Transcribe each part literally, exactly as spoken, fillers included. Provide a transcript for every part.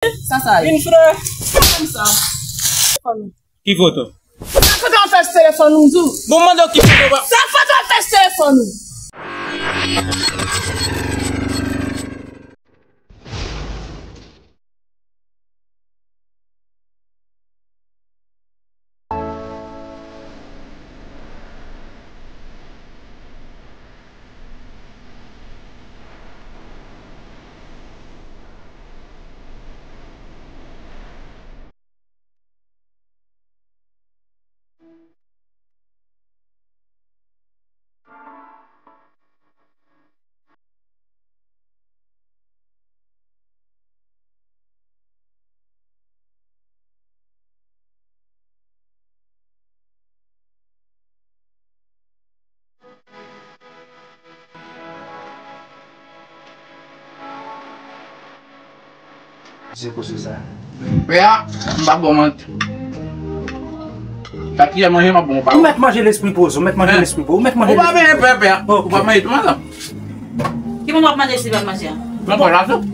Sa sa ye? Vin frè. Kòmsa. Ki foto? Sa foto w fè sou telefòn ou, m di w. Bon, mande w ki foto, pa. Sa foto w fè sou telefòn ou. Se koze sa. Pè a, m pa bon manti. Sa ki a manje, m ap bon pa. Ou mèt manje lespri poze, ou mèt manje lespri poze, ou mèt manje lespri poze. Ou pa benyen pè, pè a. Ou pa manje tou, madanm. Ki moun w ap mande si l pa manje a? Mwen pa la tou.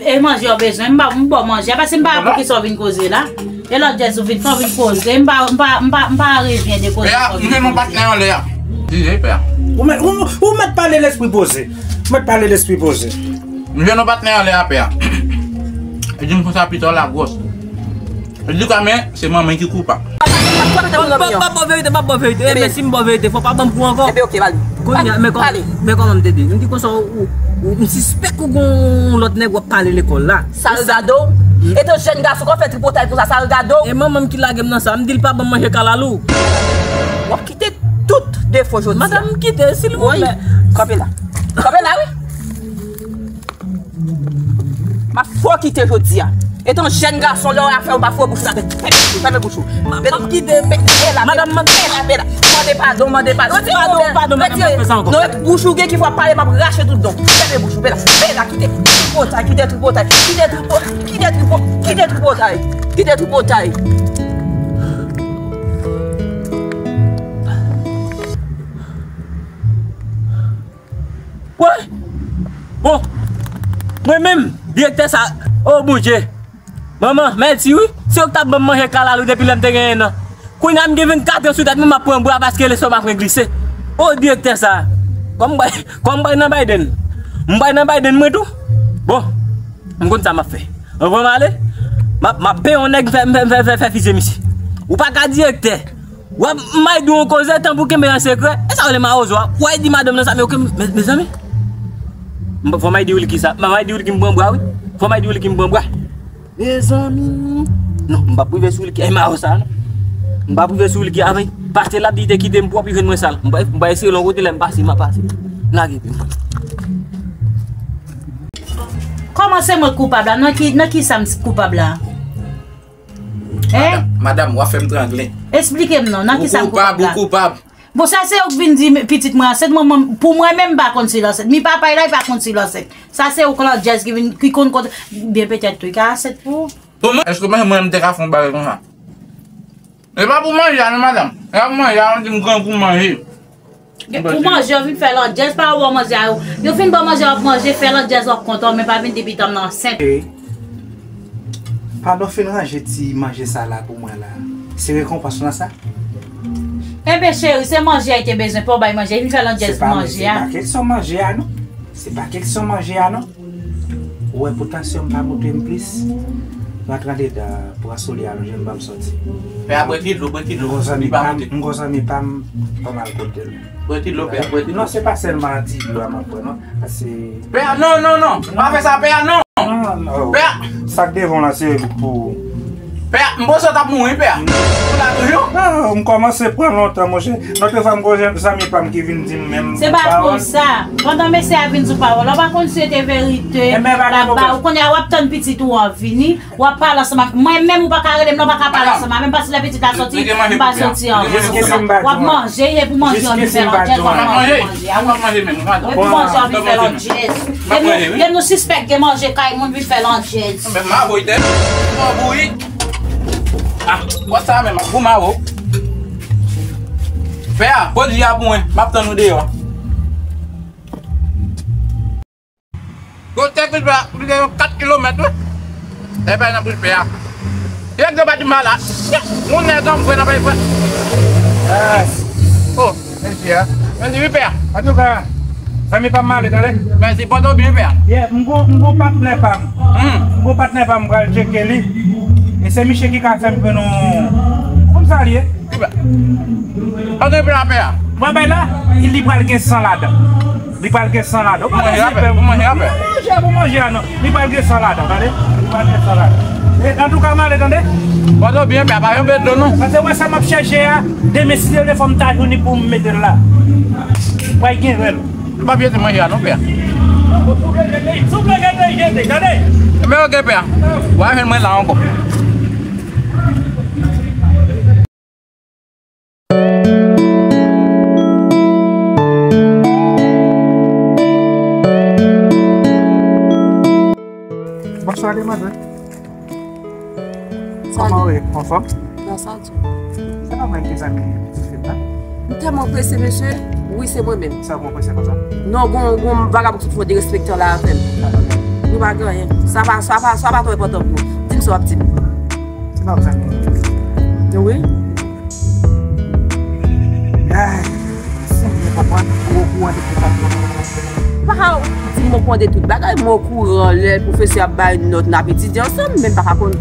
E manje w bezwen, m ba, m ba w manje a, paske m pa la pou ki sa w vin koze la. E lòt jès ou vin fè, w vin koze, m pa, m pa, m pa, m pa revyen de koze sa w vin koze. Pè a, m jwenn yon patnè anlè a. Di, pè a. Ou mèt, ou, ou mèt pale lespri poze. Ou mèt pale lespri poze. M jwenn yon patnè anlè a, pè a. Li di m konsa pita w la gwòs. Li di kòman se manman ki koupab. M ap ba w verite, m ap ba w verite. E, men si m ba w verite, fò w pa ban m kou ankò. Ebyen, oke, ba li. Kounye a, men kò-, men kòman m te di? M di konsa, ou, ou, m sispèk ou gon lòt nèg w ap pale lekòl la. Salgado? E te jèn gason k ap fè tripotay konsa, Salgado? E manman m ki lage m nan sa, m di l pa ban m manje kalalou. W ap kite tout defo jodi a. Madanm, kite, silvouplè. Kanpe la. Kanpe la, wi. M ap fè w kite jodi a. Etan jèn gason, lè w afè w pa fè bouch la, fèmen bouch ou, fèmen bouch ou. M ap kite. Madanm, mande. Mande padon, mande padon. Retire, padon, padon, madanm, retire. Non, bouch ou gen ki fò pale, m ap rache tout don. Fèmen bouch ou, pè la, pè la, kite tripotay, kite tripotay, kite tripo-, kite tripo-, kite tripotay, kite tripotay. Wè! Bon! Mwen menm, direktè sa, o Bondye! Manman, mèsi wi! Se ou ki t ap ban m manje kalalou depi lè m te gen en an. Kounye a m gen vennkat an sou tèt mwen, m ap pran bwa paske lestomak mwen glise. O direktè sa! Kòm m bay, kòm m bay nan Biden. M bay nan Biden mwen tou. Bon! M konn sa m ap fè. Anvan m ale, m ap, m ap peye yon nèg fè, fè, fè, fè, fè fizye misye. Ou pa ka direktè. W ap may di yon koze tanpou kenbe an sekrè. E sa w rele mawozo a? W ay di madanm nan sa, men oke, me-, mezanmi. M, fò may di Wilky sa. M, may di Wilky m pran bwa, wi. Fò may di Wilky m pran bwa. Mezanmi. Non, m p ap rive sou Wilky. E mawo sa, non. M p ap rive sou Wilky avè. Pase l ap di te kite m pwòp, li jwenn mwen sal. M pa, m pa eseye l yon kote, lè m pase, m ap pase. Lage pye m. Kòman se mwen k koupab la? Nan ki, nan ki sa m koupab la? Hein? Madanm, madanm, w ap fè m trangle. Esplike m non, nan ki sa m koupab la? Ou koupab, ou koupab. Bon, sa se ou k vin di pitit mwen ansent, mwen, mwen, pou mwen menm, m pa konn si l ansent. Mi papay la, li pa konn si l ansent. Sa se ou k landjèz ki vin, ki konn kote, byen petèt tou, li ka ansent pou ou. Pou mwen, èske mwen, mwen, m te ka fè yon bagay konsa? E pa pou manje a non, madanm. E pa pou manje a, nou di m grangou manje. Pou manje, yo vin fè landjèz, pa ou ba w manje a, yo. Yo fin ba w manje, w ap manje, fè landjèz, w ap kontan, men pa vin di pitit m nan ansent. E, pandan w fin ranje ti manje sa la pou mwen la, se rekonpans lan sa? Enben, cheri, se manje a li te bezwen, pa w bay manje, li vin fè landjèz pou manje a. Se pa, se pa kesyon manje a, non. Se pa kesyon manje a, non. Ou wè pou tansyon m pa monte m plis, rantre andedan, pran solèy, alonje m, ban m soti. Pè a, bwè ti dlo, bwè ti dlo. M gon zanmi pa m, m gon zanmi pa m, pa m al kote l. Bwè ti dlo, pè a, bwè ti dlo. Non, se pa sèlman ti dlo a m ap bwè, non. Pè a, non, non, non. Pa fè sa, pè a, non. Non, non. Pè a. Sa k devan w lan, se pou ou. Pè a, m panse w t ap mouri, pè a. Ou la toujou? Ah, m kòmanse pran lontan, monchè. Lòt fwa m gon zanmi pa m ki vin di m menm pawòl. Se pa konsa. Pandan mesye a vin di w pawòl, ou pa konn si se te verite l ap ba ou. Kounye a w ap tann pitit ou an vini, w ap pale ansanm ak mwen menm, ou pa ka rele m non, ou pa ka pale ansanm ak mwen, paske lè pitit la soti, m pa soti ankò. W ap manje, e pou manje an li fè landjèz, w ap manje manje a, wi. E pou manje an li fè landjèz. Lè nou, lè nou sispèk gen manje kay moun, li fè landjèz. Men m a voye tèt. M a voye. Ah, wè sa menm, ap goumen avè w. Pè a, pran di a pou mwen, m ap tann ou deyò. Gwo tèt li pè a, plis de yon kat kilomèt, wi. E pa nan bouch pè a. Dirèk de bat di malad. Moun nèg an mwen nan bay frè. Oh. Mèsi a. Mèsi wi pè. Antouka, zanmi pa m ale tande. Mèsi, pòte w byen pè. Yeah, m gon, m gon patnè pa m. Hmm. M gon patnè pa m pral tcheke li. E se misye ki ka fè m jwenn yon. Kòm sa li ye? Pòte w byen pè a. Mwen bay la, li pral gen san ladan. Li pral gen san ladan. Ou pa bezwen pè. Pou manje apre. Pou manje apre. Pou manje a non. Li pral gen san ladan, tande. Li pral gen san ladan. E antouka m ale tande. Pòte w byen pè a, pa janm pèdi dlo non. Paske wè sa m ap chèche a, demen si Dye vle fò m ta jwenn li pou m mete l la. Pral gen rèl. Nou pa pèdi manje a non pè a. Souple jete, souple jete, jete, tande. Men oke pè a. W a jwenn mwen la ankò. Bonswa demwazèl. Kòman w ye? Anfòm? Gras a Dye. Se pa mwen ki zanmi pitit fi m nan? M tèlman prese mesye. Wi, se mwen menm. Sa w pran prese konsa? Non, gon, gon vagabon ki fout derespektan la avè m. Nou pa gen anyen. Sa pa, sa pa, sa pa twò enpòtan pou ou. Di m sa w ap di m. Se pa w zanmi. Wi. Ay, si m byen konprann, ou okouran de tout bagay. Pa ka di m okouran de tout bagay, mwen okouran lè pwofesè ap bay nòt, n ap etidye ansanm, men m pa ka konn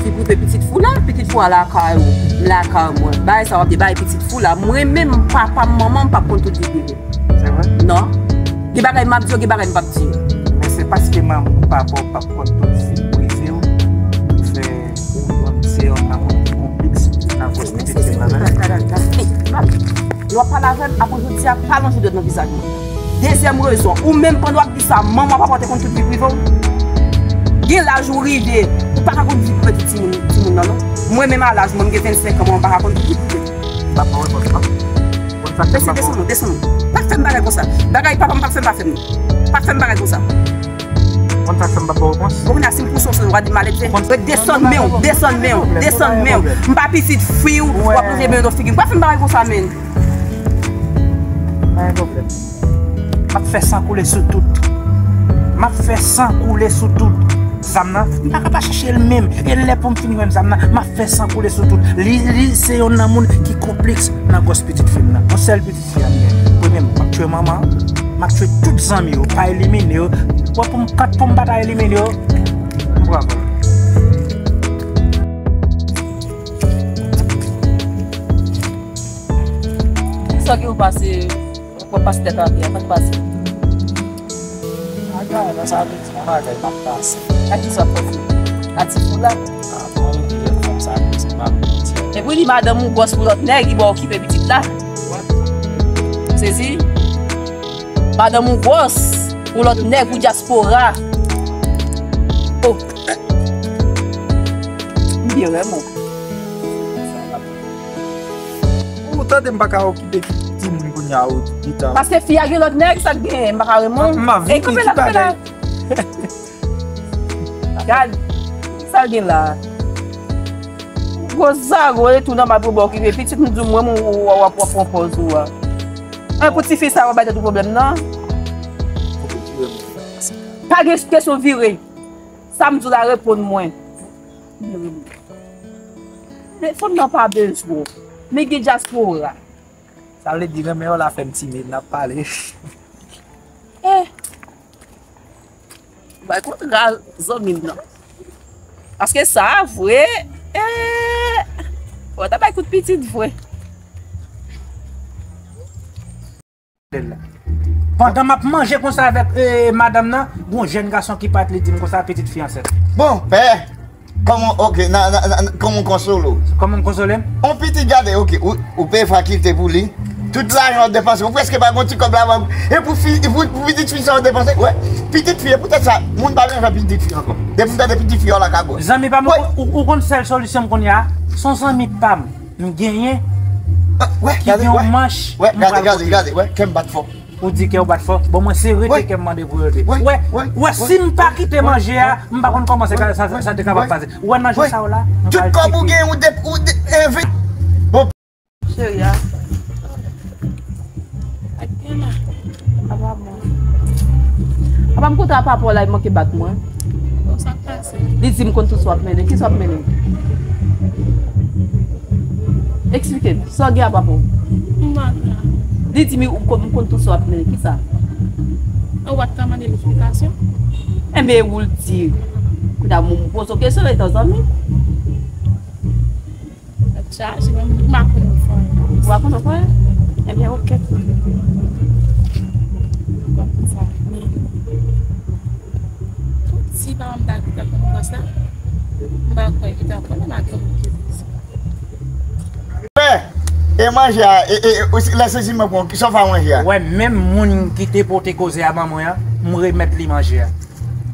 vi prive pitit fi w la, pitit fi w a lakay ou, m lakay mwen. Bagay sa w ap di bay pitit fi w la, mwen menm, papa m, manman m, m p ap konn tout vi prive. Se vre? Non. Gen bagay m ap di yo, gen bagay m p ap di yo. Men se paske manman w, papa w p ap konn tout vi prive w ki fè ou menm se yon moun ki konpliks nan gwòs pitit fi m nan. Lè w ap pale avè m, apre jodi a, pa lonje dwèt nan vizaj mwen. Dezyèm rezon, ou menm pandan w ap di sa, manman w, papa w te konn tout vi prive w? Gen laj ou rive, ou pa ka konn vi prive tout timoun, timoun nan, non. Mwen menm a laj mwen, m gen vennsenk an, mwen pa ka konn tout vi prive. M pa pran repons, non. Konn sa k fè m pa pran. Desann, desann, desann. Pa fè m bagay konsa. Bagay papa m pa fè m, pa fè m, non. Pa fè m bagay konsa. Konn sa k fè m pa pran repons. Bon, kounye a, si m pouse w, w a di m maledve. Desann men w, desann men w, desann men w. M pa pitit fi w, w ap lonje men w nan figi m. Pa fè m bagay konsa, menn. Pa gen pwoblèm. M ap fè san koule sou tout. M ap fè san koule sou tout. Zam nan, m pa ka pa chèche l menm. E lè pou m fin jwenn zam nan, m ap fè san koule sou tout. Li, li se yonn nan moun ki konpliks nan gwòs pitit fi m nan. Yon sèl pitit fi a m gen. Premyèman, m ap tchwe manman an, m ap tchwe tout zanmi yo, pa elimine yo. Wè pou m, kat pou m pa ta elimine yo, m pran kò l. Sa ki ou pase, ou pase tèt atè, sa k pase? Bagay, nan sa vle di, nan bagay m ap pase. A ki sa w ap pase? A ti fou la? A, bon, li di lè fanm sa, se pa pou di. Epi li madanm ou gwòs pou lòt nèg, li ba w okipe pitit la. Sezi? Madanm ou gwòs pou lòt nèg, pou dyaspora. Oh. M byen renmen w. Ou tande m pa ka okipe timoun kounye a, ou di tan. Paske fi a gen lòt nèg, sa k genyen, m pa ka renmen w. M ap vini, ki bagay? Gad, sa l gen la. Gwo zago, e tou nòmal pou ba w okipe pitit, m di w, mwen, mwen, w ap, w ap pran pòz ou a. An, pou tifi sa, w ap bay tèt ou pwoblèm, non? Pa gen kesyon vire. Sa m di w la, reponn mwen. Men fanm nan pa bezwen w. Men gen dyaspora. Sa vle di renmen w la fè m timid, n ap pale. Eh. Bay kontra zanmi m nan. Paske sa a vre, eh. Fò w ta bay kout pitit vre. Pandan m ap manje konsa avèk, eh, madanm nan, gon jèn gason ki parèt, li di m konsa, pitit fi ansent. Bon, pè, kòman, oke, nan, nan, nan, kòman w konsole w? Kòman m konsole m? On pitit gade, oke, ou, ou peye fakilte pou li. Tout lajan w depanse, ou prèske pa gon ti kòb lavan. E pou fi, pou, pou pitit fi sa w depanse, wè, pitit fi, e poutèt sa, moun pa vle fè pitit fi ankò. Depi m tande pitit fi, yo lakay bò. Zanmi pa m, ou, ou konn sèl solisyon m konnen a, se yon zanmi pa m. M genyen, ki gen yon manch, m pral kote. Wè, gade, gade, gade, wè, kè m bat fò. Ou di kè w bat fò? Bon, mwen se rete kè m mande pou rete. Wè, wè, si m pa kite manje a, m pa konn kòman se ka, sa, sa te kapab pase. Wè nan jou sa w la, m pral tcheke. Tout kòb ou gen, ou de, ou de, enve-, bon. Cheri a. Ak gen la. Apa bon. Apa m kontan apa pa w la, li manke bat mwen. Bon, Sa k pase? Li di m konn tout sa w ap mennen. Ki sa w ap mennen? Eksplike m. Sa w gen a papa w? M pa gen. Li di m ou konn, m konn tout sa w ap mennen. Ki sa? Ou pa t ka mande m eksplikasyon? Enben, e ou l di. Kounye a, m poze w kesyon, e tan zanmi. Tèt chaje, men m pa konn fè anyen. Ou pa konn fè anyen? Ebyen, oke. Konn sa. Men, si papa m ta gen tèt konn fè sa, m pa kwè li ta konnen m ak yon moun ki vin isit. Pè, e manje a, e, e, e, lè sezi mwen pran, kisa w fè a manje a? Wè, menm moun ki te pote koze a ban mwen an, m remèt li manje a.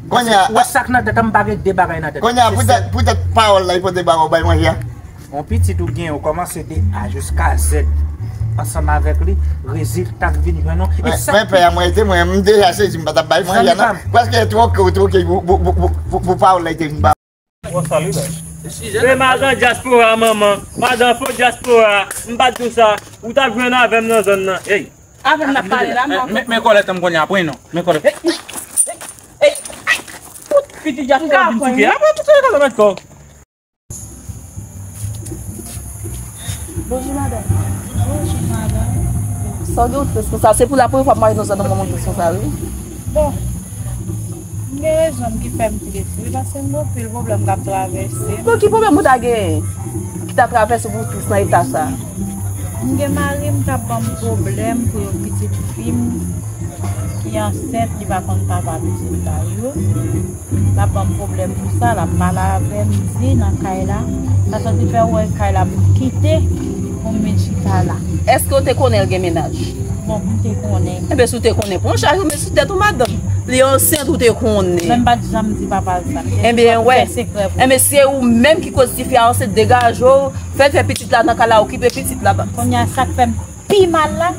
Kounye a, wè sa k nan tèt an, m pa gen de bagay nan tèt. Kounye a, poutèt, poutèt pawòl la, li pote ba w bay manje a? Yon pitit ou gen, ou kòmanse de A jiska Z ansanm avèk li, rezilta k vin jwenn ou. E sa ki... Mwen pè a, mwen te mwen, m deja sezi, m pa t ap bay manje a, non. Zanmi pa m. Paske twoke, ou twoke pou, pou, pou, pou, pou, pou pawòl la te vin ba. Se madan dyaspora, manman. Madan fo dyaspora. M pa t di w sa. Ou t ap jwenn avè m nan zòn nan. Ey. Avè m n ap pale la, m ap... Men, men kòlèt an m konnen apre non. Men kòlèt. Ey, ey, ey. Pitit dyaspora vin tike. Apre tout sa yo ka mèt kò. Bonjou, madanm. Bonjou, madanm. Sa w gen w tris konsa? Se pou la premye fwa m mache nan zòn nan, m wè moun tris konsa, wi. Bon, m gen rezon m ki fè m tris, wi, paske m gen anpil pwoblèm k ap travèse m. Bon, ki pwoblèm ou ta genyen ki ta travèse w pou w tris nan eta sa a? M gen mari m k ap ban m pwoblèm pou yon pitit fi m ki ansent, li pa konn papa pitit la yo. L ap ban m pwoblèm pou sa, l ap pale avè m, di nan kay la. Sa santi fè w wè kay la pou m kite, pou m vin chita la. Èske w te konnen l gen mennaj? Bon, m te konnen. Enben, si w te konnen, pran chaj ou met sou tèt ou, madanm. Li ansent, ou te konnen. Men m pa t janm di papa l sa. M te di w ap fè sekrè pou li. Enben, se ou menm ki koz tifi a ansent, degaje w, fè l fè pitit la nan kay la, okipe pitit la. Kounye a, sa k fè m pi mal la,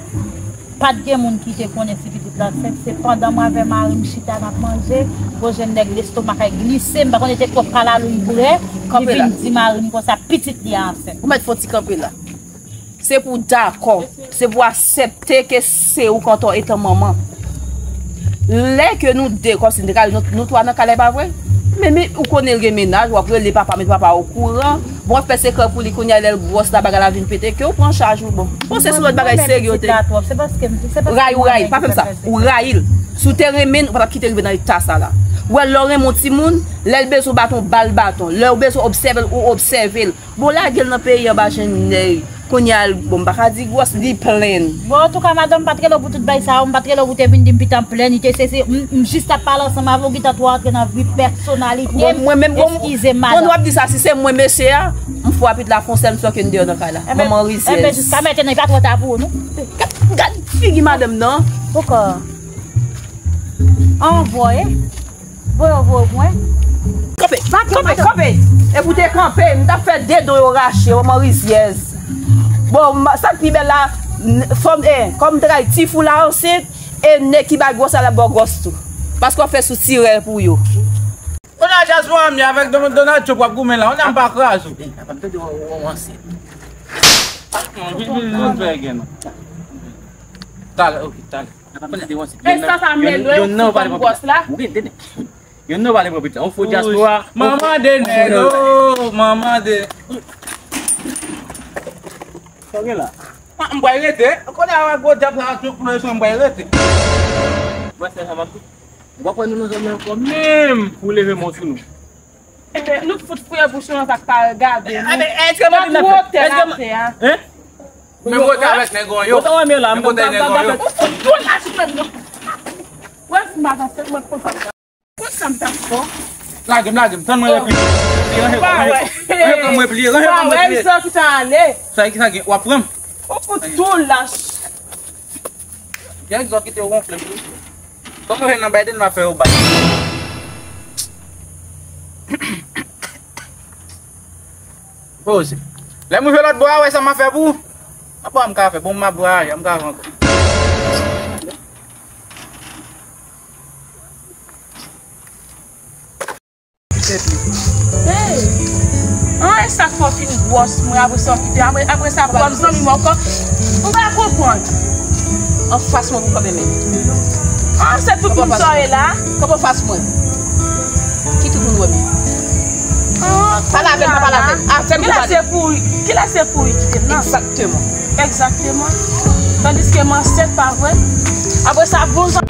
pa t gen moun ki te konnen si pitit la ansent. Se pandan mwen avè mari m chita n ap manje, gwo jèn nèg lestomak ay glise, m pa konnen te twòp kalalou l bwè, li vin di mari m konsa pitit li a ansent. Ou mèt fè yon ti kanpe la. Se pou w dakò, se pou w aksepte ke se ou k antò etan manman. Lè ke nou de, kòmsi nou te ka, nou, nou twa nan kay la, e pa vre? Men, men, ou konnen l gen mennaj, w ap rele papa, met papa okouran. Bon, w ap fè sekrè pou li, kounye a lè l gwòs la, bagay la vin pete, ke w pran chaj ou, bon. M panse se yon lòt bagay serye w te. Ray ou ray, pa fè m sa. Ou rayi l. Si w te renmen l, ou pa t ap kite rive nan eta sa la. Ou wè, lè w renmen yon timoun, lè l bezwen w baton, w ba l baton. Lè w bezwen w obsève l, ou obsève l. Bon, lage l nan peyi an ba jèn nèg. Kounye a, bon, m pa ka di gwòs, li plenn. Bon, antouka, madanm, m pa t rele w pou tout bagay sa yo, m pa t rele w pou te vin di m pita m plenn, li te sesi, m, m jis t ap pale ansanm avè w, gentan twò antre nan vi pèsonalite m. Bon, mwen menm, bon, eskize, madanm. Pandan w ap di sa, si se mwen mesye a, m fò apit la fè yon sèl m sòke m deyò nan kay la. Manman rizyèz. Enben, jiska mentnan, li pa twò ta pou ou, non? Gad, gad figi madanm nan. Poukò? Anvoye. Voye w voye w mwen. Kanpe, kanpe, kanpe. E pou te kanpe, m t ap fè de do yo rache, manman rizyèz. Bon, sa k pi bèl la, fò m, e, kòm m te ka di, ti fou la ansent, e nèg ki bay gwòs la, l ap ba w gwòs tou. Paske w ap fè sou tirè pou yo. Kounye a dyaspora m ye avèk Don-, Donald Trump w ap goumen la, kounye a m pa kraze w. Ey, papa m tande w, w, w ansent. Vin, vin, vin fè gen non. Talè, ok, talè. E sa sa menm lè yon ti fanm gwòs la. Ou gen de nèg. Youn nan pale pran pitit la. On fo dyaspora. Manman de nèg, oh, manman de. Sa gen la? Ah, m pral rete. Kounye a gwo dyab la ap tou koule sou mwen, m pral rete. Mwen se sa m ap di. Ou pa kwè nou nan zòn nan ankò menm pou leve men w sou nou. Enben, nou fout fouye bouch nou nan sa k pa regade nou. Enben, èske mwen vin nan fè? Èske mwen, hein? Menm wote avèk nèg yo. Wote mwen la, m kontan nèg yo. Ou fout dwòl la sou nèg yo. Wè si m pa fè mwen konsa. Konsa m t ap fè. Lage m, lage m, tann mwen repliye. Ranje kò m repliye, ranje kò m repliye. Wè sa ki ta ale. Sa ki sa gen, w ap pran m. Ou fout dwòl lach. Gen zò kite w wonfle m tou. Kòm yo jwenn nan Biden, m ap fè yo bay. Poze. Lè m rive lòt bò a, wè sa m ap fè pou ou. Apa m ka fè? Bon, m ap vwayaje, m ka fè ankò. Hey! An, e sa k fè w fin gwòs mwen, apre sa w kite, apre, apre sa kòm zanmi mwen ankò. M pa konprann. Anfas mwen pou kanpe menm. An, se tout moun sa w ye la? Kanpe anfas mwen. Ki tout moun? Pale avè m, pa pale avè m. Avè m, kilè se pou kilè se pou li kite m nan? Egzakteman. Egzakteman. Tandiske m ansent, pa vre? Apre sa, bon jan.